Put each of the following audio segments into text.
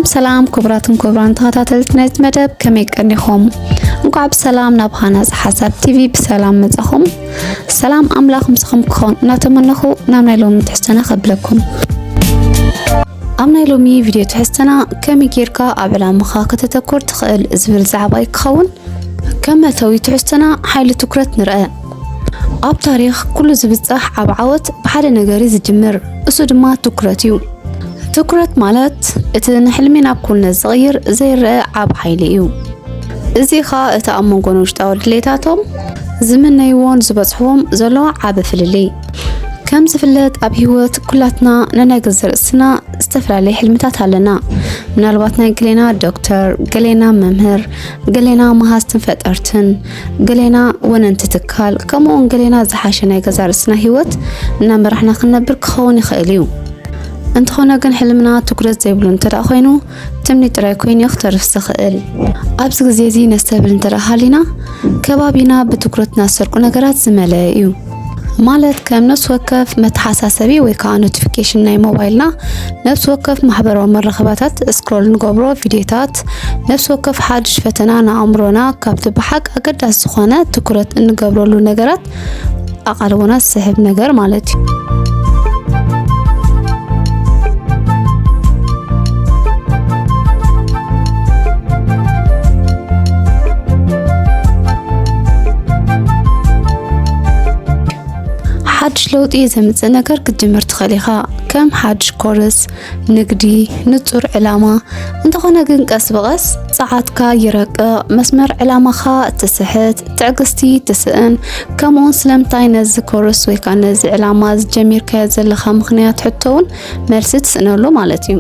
ሰላም ክቡራትን ክቡራን ተኸታተልቲ ናይዚ መደብ፣ ከመይ ቀኒኹም? እንኳዕ ብሰላም ናብ ሃናፂ ሓሳብ ቲቪ ብሰላም መጻኹም። ሰላም ኣምላኽ ምሳኹም ክኾን እናተመነኹ ናብ ናይ ሎሚ ትሕዝቶና ከብለኩም። ኣብ ናይ ሎሚ ቪድዮ ትሕዝቶና ከመይ ጌርካ ኣብ ዕላማኻ ከተተኩር ትኽእል ዝብል ዛዕባ ክኸውን። ከም መእተዊ ትሕዝቶና ሓይሊ ትኩረት ንርአ። ኣብ ታሪኽ ኩሉ ዝብጻሕ ዓቢ ዓወት ብሓደ ነገር እዩ ዝጅምር፣ እሱ ድማ ትኩረት እዩ። ትኩረት ማለት እቲ ንሕልሚ ናብ ኩነት ዝቕይር ዘይረኣ ዓቢ ሓይሊ እዩ። እዚ ኸኣ እቲ ኣብ መንጎ ንውሽጣዊ ድሌታቶም ዝምነይዎን ዝበጽሕዎም ዘሎ ዓቢ ፍልልይ። ከም ዝፍለጥ ኣብ ህይወት ኩላትና ነናይ ገዛእ ርእስና ዝተፈላለየ ሕልምታት ኣለና። ምናልባት ናይ ገሌና ዶክተር፣ ገሌና መምህር፣ ገሌና መሃዝትን ፈጠርትን፣ ገሌና ወነንቲ ትካል፣ ከምኡውን ገሌና ዝሓሸ ናይ ገዛእ ርእስና ህይወት እናመራሕና ክንነብር ክኸውን ይኽእል እዩ። እንተኾነ ግን ሕልምና ትኩረት ዘይብሉ እንተ ደኣ ኮይኑ ትምኒት ጥራይ ኮይኑ እዩ ክተርፍ ዝኽእል። ኣብዚ ግዜ እዚ ነስተብህል እንተ ደኣ ሃሊና ከባቢና ብትኩረት ናሰርቁ ነገራት ዝመለአ እዩ። ማለት ከም ነፍሲ ወከፍ መተሓሳሰቢ ወይ ከዓ ኖቲፊኬሽን ናይ ሞባይልና፣ ነፍሲ ወከፍ ማሕበራዊ መራኸባታት ስክሮል ንገብሮ ቪድዮታት፣ ነፍሲ ወከፍ ሓድሽ ፈተና ንኣእምሮና ካብቲ ብሓቂ ኣገዳሲ ዝኾነ ትኩረት እንገብረሉ ነገራት ኣቓልቦና ዝስሕብ ነገር ማለት እዩ። ሓድሽ ለውጢ ዘምጽእ ነገር ክትጅምር ትኽእል ኢኻ፣ ከም ሓድሽ ኮርስ፣ ንግዲ፣ ንጹር ዕላማ። እንተኾነ ግን ቀስ ብቐስ ጸዓትካ ይረቅቕ፣ መስመር ዕላማኻ ትስሕት፣ ትዕግስቲ ትስእን፣ ከምኡውን ስለምንታይ ነዚ ኮርስ ወይ ከዓ ነዚ ዕላማ ዝጀሚርካዮ ዘለኻ ምኽንያት ሕቶ እውን መልሲ ትስእነሉ ማለት እዩ።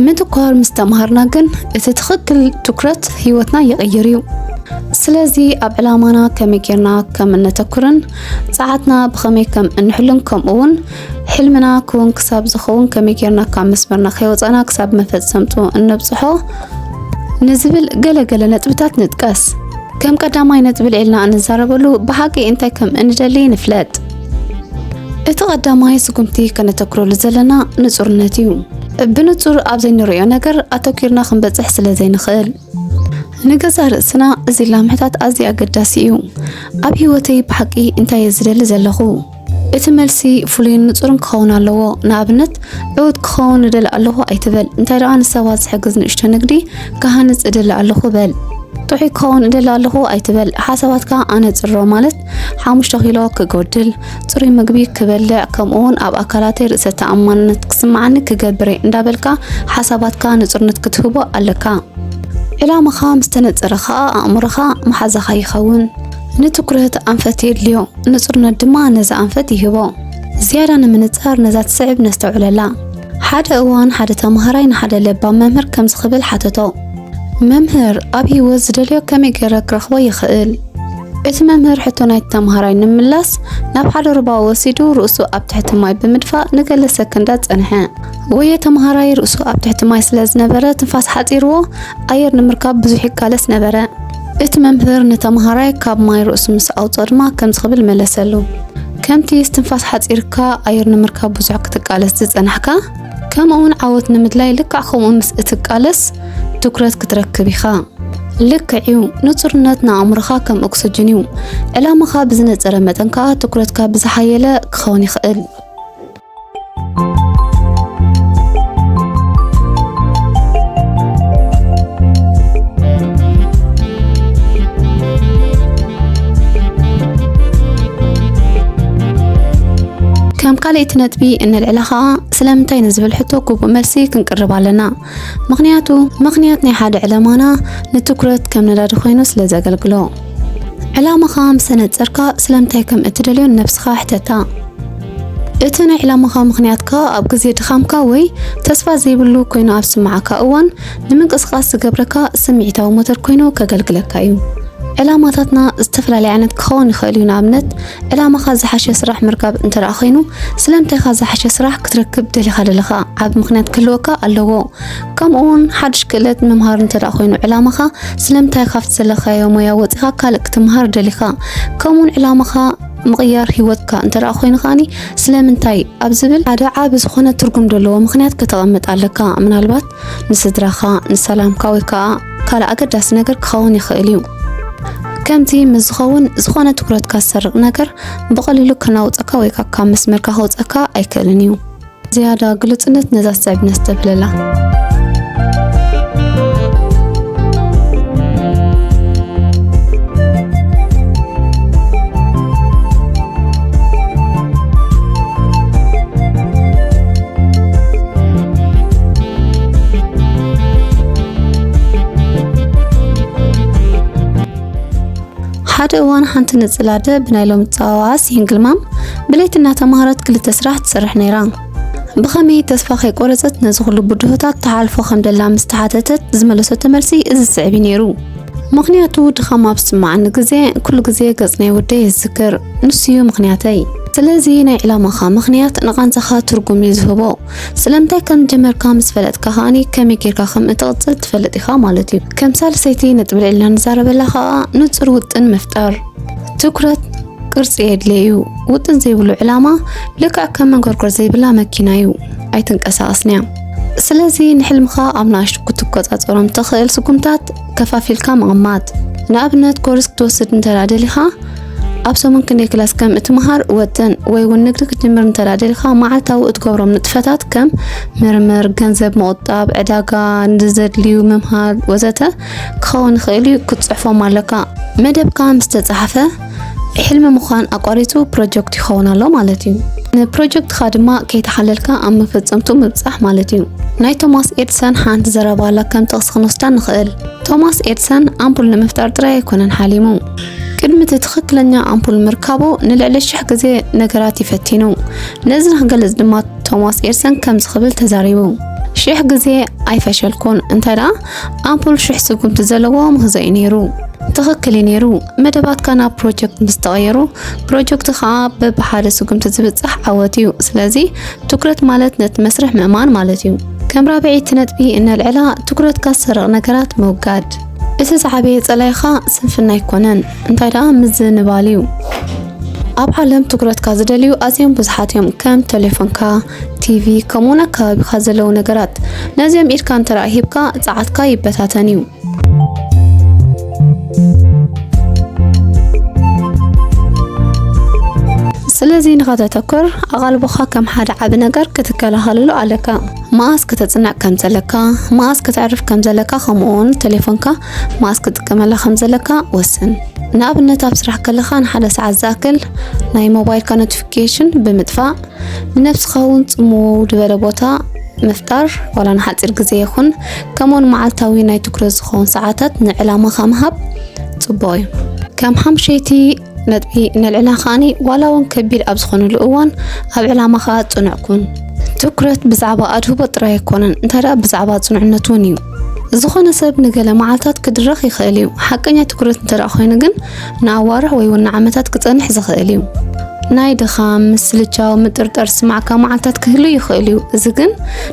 ምትኳር ምስ ተምሃርና ግን እቲ ትኽክል ትኩረት ህይወትና ይቕይር እዩ። ስለዚ ኣብ ዕላማና ከመይ ጌርና ከም እነተኩርን ጸዓትና ብኸመይ ከም እንሕሉን ከምኡውን ሕልምና ክውን ክሳብ ዝኸውን ከመይ ጌርና ካብ መስመርና ከይወጻና ክሳብ መፈጸምቱ እነብጽሖ ንዝብል ገለ ገለ ነጥብታት ንጥቀስ። ከም ቀዳማይ ነጥቢ ልዒልና እንዛረበሉ ብሓቂ እንታይ ከም እንደሊ ንፍለጥ። እቲ ቀዳማይ ስጉምቲ ከነተኩረሉ ዘለና ንጹርነት እዩ። ብንጹር ኣብ ዘይንርእዮ ነገር ኣተኪርና ክንበጽሕ ስለ ዘይንኽእል። ንገዛእ ርእስና እዚ ኢልና ምሕታት ኣዝዩ ኣገዳሲ እዩ። ኣብ ህይወተይ ብሓቂ እንታይ እየ ዝደሊ ዘለኹ? እቲ መልሲ ፍሉይን ንጹርን ክኸውን ኣለዎ። ንኣብነት፣ ዕዉት ክኸውን እደሊ ኣለኹ ኣይትበል። እንታይ ደኣ ንሰባት ዝሕግዝ ንእሽቶ ንግዲ ክሃንጽ እደሊ ኣለኹ በል። ጥዑይ ክኸውን እደሊ ኣለኹ ኣይትበል። ሓሳባትካ ኣነጽሮ ማለት ሓሙሽተ ኪሎ ክጎድል፣ ጽሩይ ምግቢ ክበልዕ፣ ከምኡውን ኣብ ኣካላተይ ርእሰ ተኣማንነት ክስምዓኒ ክገብር እየ እንዳበልካ ሓሳባትካ ንጹርነት ክትህቦ ኣለካ። ዕላማኻ ምስ ተነጸረ ኸኣ ኣእምሮኻ መሓዛኻ ይኸውን። ንትኩረት ኣንፈት የድልዮ፣ ንጹርነት ድማ ነዚ ኣንፈት ይህቦ። ዝያዳ ንምንጻር ነዛ ትስዕብ ነስተውዕለላ። ሓደ እዋን ሓደ ተማሃራይ ንሓደ ለባም መምህር ከምዚ ክብል ሓተቶ፣ መምህር፣ ኣብ ህይወት ዝደልዮ ከመይ ገይረ ክረኽቦ ይኽእል? እቲ መምህር ሕቶ ናይቲ ተማሃራይ ንምምላስ ናብ ሓደ ሩባ ወሲዱ ርእሱ ኣብ ትሕቲ ማይ ብምድፋእ ንገለ ሰከንዳት ጸንሐ። ወየ ተማሃራይ ርእሱ ኣብ ትሕቲ ማይ ስለ ዝነበረ ትንፋስ ሓጺርዎ ኣየር ንምርካብ ብዙሕ ይቃለስ ነበረ። እቲ መምህር ንተማሃራይ ካብ ማይ ርእሱ ምስ ኣውጽኦ ድማ ከምዚ ክብል መለሰሉ፣ ከምቲ እስትንፋስ ሓጺርካ ኣየር ንምርካብ ብዙሕ ክትቃለስ ዝጸናሕካ፣ ከምኡውን ዓወት ንምድላይ ልክዕ ከምኡ ምስ እትቃለስ ትኩረት ክትረክብ ኢኻ። ልክዕ እዩ፣ ንጹርነት ንኣእምሮኻ ከም ኦክስጅን እዩ። ዕላማኻ ብዝነጸረ መጠን ከኣ ትኩረትካ ብዝሓየለ ክኸውን ይኽእል። ከም ካልኣይቲ ነጥቢ እነልዕላ ኸኣ ስለምንታይ ንዝብል ሕቶ ግቡእ መልሲ ክንቅርብ ኣለና። ምኽንያቱ፣ ምኽንያት ናይ ሓደ ዕለማና ንትኩረት ከም ነዳዲ ኮይኑ ስለ ዘገልግሎ። ዕላማኻ ምስ ተነጸርካ ስለምንታይ ከም እትደልዮ ንነብስኻ ሕተታ። እቲ ናይ ዕላማኻ ምኽንያትካ ኣብ ግዜ ድኻምካ ወይ ተስፋ ዘይብሉ ኮይኑ ኣብ ዝስምዓካ እዋን ንምንቅስቓስ ዝገብረካ ስምዒታዊ ሞተር ኮይኑ ከገልግለካ እዩ። ዕላማታትና ዝተፈላለየ ዓይነት ክኸውን ይኽእል እዩ። ንኣብነት፣ ዕላማኻ ዝሓሸ ስራሕ ምርካብ እንተ ደኣ ኮይኑ፣ ስለምንታይ ኢኻ ዝሓሸ ስራሕ ክትረክብ ደሊኻ ዘለኻ ዓቢ ምኽንያት ክህልወካ ኣለዎ። ከምኡ እውን ሓድሽ ክእለት ምምሃር እንተ ደኣ ኮይኑ ዕላማኻ፣ ስለምንታይ ካብቲ ዘለኻዮ ሞያ ወጺኻ ካልእ ክትምሃር ደሊኻ? ከምኡ እውን ዕላማኻ ምቕያር ህይወትካ እንተ ደኣ ኮይኑ ከኣኒ፣ ስለምንታይ ኣብ ዝብል ሓደ ዓቢ ዝኾነ ትርጉም ዘለዎ ምኽንያት ከተቐምጥ ኣለካ። ምናልባት ንስድራኻ፣ ንሰላምካ ወይ ከኣ ካልእ ኣገዳሲ ነገር ክኸውን ይኽእል እዩ። ከምዚ ምስ ዝኸውን፣ ዝኾነ ትኩረትካ ዝሰርቕ ነገር ብቐሊሉ ከናውጸካ ወይ ከኣ ካብ መስመርካ ከውጸካ ኣይክእልን እዩ። ዝያዳ ግሉጽነት ነዛ ትስዕብ ነስተብህለላ። ሓደ እዋን ሓንቲ ንጽል ኣደ ብናይ ሎሚ ኣጸዋውዓ ሲንግል ማም ብለይቲ እናተማህረት ክልተ ስራሕ ትሰርሕ ነይራ። ብኸመይ ተስፋ ከይቆረጸት ነዚ ኩሉ ብድሆታት ትሓልፎ ከም ደላ ምስ ተሓተተት ዝመለሰቶ መልሲ እዚ ዝስዕብ እዩ ነይሩ። ምኽንያቱ ድኻም ኣብ ዝስምዓኒ ግዜ ኩሉ ግዜ ገጽ ናይ ወደይ ይዝክር። ንሱ እዩ ምኽንያተይ። ስለዚ ናይ ዕላማኻ ምኽንያት ንቓንዛኻ ትርጉም እዩ ዝህቦ። ስለምንታይ ከም ዝጀመርካ ምስ ፈለጥካ ከኣኒ ከመይ ጌርካ ከም እትቕጽል ትፈልጥ ኢኻ ማለት እዩ። ከም ሳልሰይቲ ነጥቢ ልዕልና ንዛረበላ ከኣ ንጹር ውጥን ምፍጣር። ትኩረት ቅርጺ የድልዮ እዩ። ውጥን ዘይብሉ ዕላማ ልክዕ ከም መንኮርኮር ዘይብላ መኪና እዩ። ኣይትንቀሳቐስን እያ። ስለዚ ንሕልምኻ ኣብ ንኣሽቱ ክትቆጻጸሮም ትኽእል ስጉምታት ከፋፊልካ ምቕማጥ። ንኣብነት ኮርስ ክትወስድ እንተ ደኣ ደሊኻ ኣብ ሰሙን ክንደይ ክላስ ከም እትምሃር ወጥን፣ ወይ እውን ንግዲ ክትጅምር እንተ ደኣ ደሊኻ መዓልታዊ እትገብሮም ንጥፈታት ከም ምርምር፣ ገንዘብ ምቑጣብ፣ ዕዳጋ፣ ንዘድልዩ ምምሃር ወዘተ ክኸውን ይኽእል እዩ ክትጽሕፎም ኣለካ። መደብካ ምስ ተጻሕፈ፣ ሕልሚ ምዃን ኣቋሪጹ ፕሮጀክት ይኸውን ኣሎ ማለት እዩ። ንፕሮጀክትኻ ድማ ከይተሓለልካ ኣብ መፈጸምቱ ምብጻሕ ማለት እዩ። ናይ ቶማስ ኤድሰን ሓንቲ ዘረባ ኣላ ከም ጥቕሲ ክንወስዳ ንኽእል። ቶማስ ኤድሰን ኣምፑል ንምፍጣር ጥራይ ኣይኮነን ሓሊሙ። ቅድሚ እቲ ትኽክለኛ ኣምፑል ምርካቡ ንልዕሊ ሽሕ ግዜ ነገራት እዩ ፈቲኑ። ነዚ ንኽገልጽ ድማ ቶማስ ኤድሰን ከምዚ ክብል ተዛሪቡ፣ ሽሕ ግዜ ኣይፈሸልኩን፣ እንታይ ደኣ ኣምፑል ሽሕ ስጉምቲ ዘለዎ ምህዞ እዩ ነይሩ። ትኽክል እዩ ነይሩ። መደባትካ ናብ ፕሮጀክት ምስ ተቐየሩ፣ ፕሮጀክት ኸኣ በብሓደ ስጉምቲ ዝብጻሕ ዓወት እዩ። ስለዚ ትኩረት ማለት ነቲ መስርሕ ምእማን ማለት እዩ። ከም ራብዐይቲ ነጥቢ እነልዕላ፣ ትኩረትካ ዝሰርቕ ነገራት ምውጋድ። እቲ ዝዓበየ ጸላኢኻ ስንፍና ኣይኮነን፣ እንታይ ደኣ ምዝንባል እዩ። ኣብ ዓለም ትኩረትካ ዝደልዩ ኣዝዮም ብዙሓት እዮም፣ ከም ቴሌፎንካ፣ ቲቪ፣ ከምኡውን ኣከባቢኻ ዘለዉ ነገራት። ነዚኦም ኢድካ እንተ ደኣ ሂብካ፣ ጸዓትካ ይበታተን እዩ። ስለዚ ንኸተተኩር ኣቓልቦኻ ከም ሓደ ዓቢ ነገር ክትከላኸለሉ ኣለካ። መኣስ ከተጽንዕ ከም ዘለካ፣ መኣስ ከተዕርፍ ከም ዘለካ፣ ከምኡውን ቴሌፎንካ መኣስ ክትጥቀመላ ከም ዘለካ ወስን። ንኣብነት ኣብ ስራሕ ከለኻ ንሓደ ሰዓት ዝኣክል ናይ ሞባይልካ ኖቲፊኬሽን ብምጥፋእ ንነብስኻ እውን ጽምው ዝበለ ቦታ ምፍጣር፣ ዋላ ንሓጺር ግዜ ይኹን፣ ከምኡውን መዓልታዊ ናይ ትኩረት ዝኸውን ሰዓታት ንዕላማኻ ምሃብ ጽቡቕ እዩ። ከም ሓምሸይቲ ነጥቢ ነልዕላ ከኣኒ፣ ዋላ እውን ከቢድ ኣብ ዝኾነሉ እዋን ኣብ ዕላማኻ ጽኑዕ ኩን። ትኩረት ብዛዕባ ኣድህቦ ጥራይ ኣይኮነን፣ እንታይ ደኣ ብዛዕባ ጽኑዕነት እውን እዩ። ዝኾነ ሰብ ንገለ መዓልታት ክድረኽ ይኽእል እዩ። ሓቀኛ ትኩረት እንተ ደኣ ኮይኑ ግን ንኣዋርሕ ወይ እውን ንዓመታት ክጸንሕ ዝኽእል እዩ። ናይ ድኻም፣ ምስልቻው፣ ምጥርጣር ዝስማዓካ መዓልታት ክህሉ ይኽእል እዩ። እዚ ግን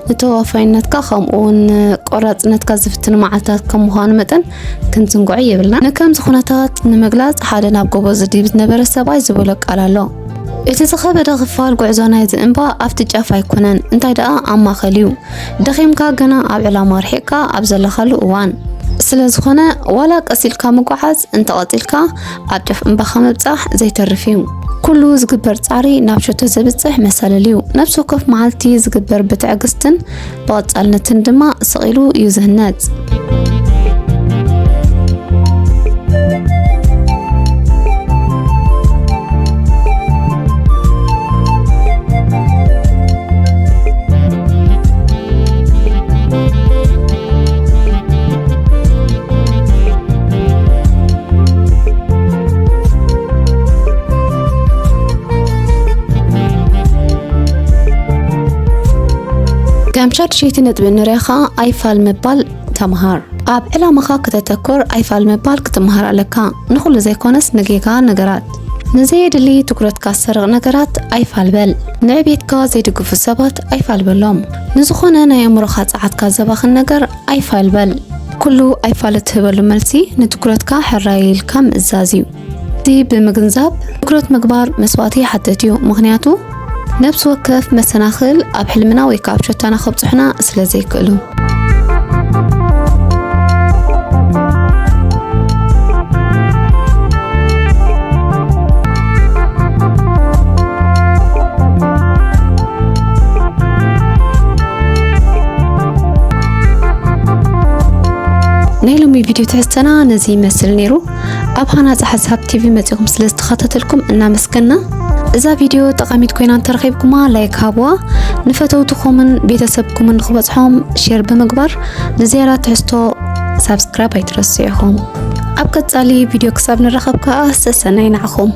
ንተዋፋይነትካ ከምኡ እውን ቆራጽነትካ ዝፍትን መዓልታት ከም ምዃኑ መጠን ክንዝንግዖ የብልና። ንከምዚ ኩነታት ንምግላጽ ሓደ ናብ ጎቦ ዝድይብ ዝነበረ ሰብኣይ ዝበሎ ቃል ኣሎ። እቲ ዝኸበደ ክፋል ጉዕዞ ናይዚ እምባ ኣብቲ ጫፍ ኣይኮነን፣ እንታይ ደኣ ኣብ ማእከል እዩ። ደኺምካ ግና ኣብ ዕላማ ርሒቕካ ኣብ ዘለኻሉ እዋን። ስለ ዝኾነ ዋላ ቀስ ኢልካ ምጉዓዝ እንተቐጺልካ ኣብ ጫፍ እምባኻ ምብጻሕ ዘይተርፍ እዩ። ኩሉ ዝግበር ጻዕሪ ናብ ሸቶ ዘብጽሕ መሳልል እዩ። ነፍሲ ወከፍ መዓልቲ ዝግበር ብትዕግስትን ብቐጻልነትን ድማ ስቕ ኢሉ እዩ ዝህነጽ። ከም ሻድሸይቲ ነጥቢ ንሪኣ ኸኣ ኣይፋል ምባል ተምሃር። ኣብ ዕላማኻ ከተተኩር ኣይፋል ምባል ክትምሃር ኣለካ። ንኹሉ ዘይኮነስ ንጌጋ ነገራት፣ ንዘየድሊ ትኩረትካ ዝሰርቕ ነገራት ኣይፋል በል። ንዕቤትካ ዘይድግፉ ሰባት ኣይፋል በሎም። ንዝኾነ ናይ ኣእምሮኻ ጸዓትካ ዘባኽን ነገር ኣይፋል በል። ኩሉ ኣይፋል እትህበሉ መልሲ ንትኩረትካ ሕራይ ኢልካ ምእዛዝ እዩ። እዚ ብምግንዛብ ትኩረት ምግባር መስዋእቲ ይሓትት እዩ፣ ምኽንያቱ ነብሲ ወከፍ መሰናኽል ኣብ ሕልምና ወይ ከዓ ኣብ ሸቶና ከብጽሑና ስለ ዘይክእሉ። ናይ ሎሚ ቪድዮ ትሕዝቶና ነዚ ይመስል ነይሩ። ኣብ ሃናጺ ሓሳብ ቲቪ መጺኹም ስለ ዝተኸታተልኩም እናመስገና። እዛ ቪድዮ ጠቓሚት ኮይና እንተረኺብኩማ ላይክ ሃብዋ፣ ንፈተውትኹምን ቤተሰብኩምን ንኽበጽሖም ሼር ብምግባር ንዝያዳ ትሕዝቶ ሳብስክራይብ ኣይትረስዑ ኢኹም። ኣብ ቀጻሊ ቪድዮ ክሳብ ንራኸብ ከኣ ሰሰናይ ንዓኹም።